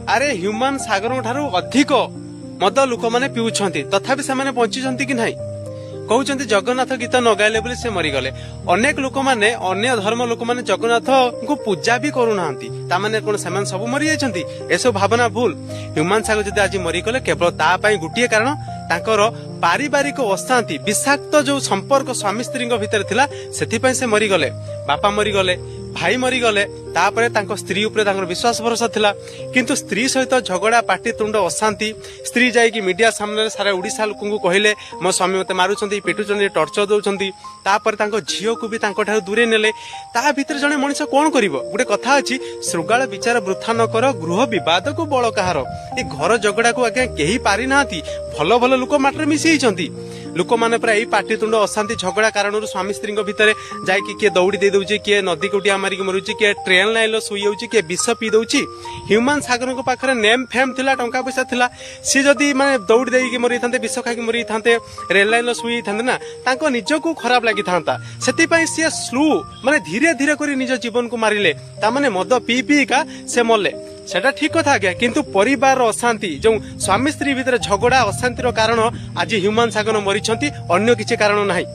ଆରେ, ହ୍ୟୁମାନ ସାଗରଙ୍କ ଠାରୁ ଅଧିକ ମଦ ଲୋକମାନେ ପିଉଛନ୍ତି, ତଥାପି ସେମାନେ ବଞ୍ଚିଛନ୍ତି କି ନାହିଁ? କହୁଛନ୍ତି ଜଗନ୍ନାଥ ଗୀତ ନ ଗାଇଲେ ବୋଲି ସେ ମରିଗଲେ। ଅନେକ ଲୋକମାନେ, ଅନ୍ୟ ଧର୍ମ ଲୋକମାନେ ଜଗନ୍ନାଥଙ୍କୁ ପୂଜା ବି କରୁନାହାନ୍ତି। ତାମାନେ କଣ ସେମାନେ ସବୁ ମରିଯାଇଛନ୍ତି? ଏସବୁ ଭାବନା ଭୁଲ। ହ୍ୟୁମାନ ସାଗର ଯଦି ଆଜି ମରିଗଲେ, କେବଳ ତା ପାଇଁ ଗୋଟିଏ କାରଣ, ତାଙ୍କର ପାରିବାରିକ ଅଶାନ୍ତି, ବିଷାକ୍ତ ଯୋଉ ସମ୍ପର୍କ ସ୍ୱାମୀ ସ୍ତ୍ରୀଙ୍କ ଭିତରେ ଥିଲା, ସେଥିପାଇଁ ସେ ମରିଗଲେ। ବାପା ମରିଗଲେ, ଭାଇ ମରିଗଲେ। ତାପରେ ତାଙ୍କ ସ୍ତ୍ରୀ ଉପରେ ତାଙ୍କର ବିଶ୍ୱାସ ଭରସା ଥିଲା, କିନ୍ତୁ ସ୍ତ୍ରୀ ସହିତ ଝଗଡ଼ା, ପାଟିତୁଣ୍ଡ, ଅଶାନ୍ତି। ସ୍ତ୍ରୀ ଯାଇକି ମିଡିଆ ସାମ୍ନାରେ ସାରା ଓଡ଼ିଶା ଲୋକଙ୍କୁ କହିଲେ, ମୋ ସ୍ୱାମୀ ମତେ ମାରୁଛନ୍ତି, ପିଟୁଛନ୍ତି, ଟର୍ଚର ଦଉଛନ୍ତି। ତାପରେ ତାଙ୍କ ଝିଅକୁ ବି ତାଙ୍କଠାରୁ ଦୂରେଇ ନେଲେ। ତା ଭିତରେ ଜଣେ ମଣିଷ କଣ କରିବ? ଗୋଟେ କଥା ଅଛି, ଶୃଗାଳ ବିଚାର ବୃଥା ନ କର, ଗୃହ ବିବାଦକୁ ବଳ କାହାର। ଏ ଘର ଝଗଡ଼ାକୁ ଆଜ୍ଞା କେହି ପାରିନାହାନ୍ତି। ଭଲ ଭଲ ଲୋକ ମାଟିରେ ମିଶି ଯାଇଛନ୍ତି। ଲୋକମାନେ ପୁରା ଏଇ ପାଟିତୁଣ୍ଡ, ଅଶାନ୍ତି, ଝଗଡ଼ା କାରଣରୁ ସ୍ୱାମୀ ସ୍ତ୍ରୀଙ୍କ ଭିତରେ ଯାଇକି କିଏ ଦଉଡ଼ି ଦେଇ ଦଉଛି, କିଏ ନଦୀକୁ ଡିଆଁ ମାରିକି ମରୁଛି, କିଏ ଟ୍ରେନ୍ ଲାଇନ୍ର ଶୋଇଯାଉଛି, କିଏ ବିଷ ପିଇ ଦଉଛି। ହ୍ୟୁମାନ ସାଗରଙ୍କ ପାଖରେ ନେମ୍ ଫେମ୍ ଥିଲା, ଟଙ୍କା ପଇସା ଥିଲା। ସିଏ ଯଦି ମାନେ ଦଉଡ଼ି ଦେଇକି ମରିଥାନ୍ତେ, ବିଷ ଖାଇକି ମରିଥାନ୍ତେ, ରେଲ ଲାଇନ୍ର ଶୋଇଯାଇଥାନ୍ତେ ନା, ତାଙ୍କ ନିଜକୁ ଖରାପ ଲାଗିଥାନ୍ତା। ସେଥିପାଇଁ ସିଏ ସ୍ଲୋ, ମାନେ ଧୀରେ ଧୀରେ କରି ନିଜ ଜୀବନକୁ ମାରିଲେ। ତାମାନେ ମଦ ପିଇ ପିଇକା ସେ ମଲେ, ସେଟା ଠିକ କଥା ଆଜ୍ଞା। କିନ୍ତୁ ପରିବାରର ଅଶାନ୍ତି, ଯୋଉ ସ୍ୱାମୀ ସ୍ତ୍ରୀ ଭିତରେ ଝଗଡ଼ା, ଅଶାନ୍ତିର କାରଣ ଆଜି ହ୍ୟୁମାନ ସାଗର ମରିଛନ୍ତି, ଅନ୍ୟ କିଛି କାରଣ ନାହିଁ।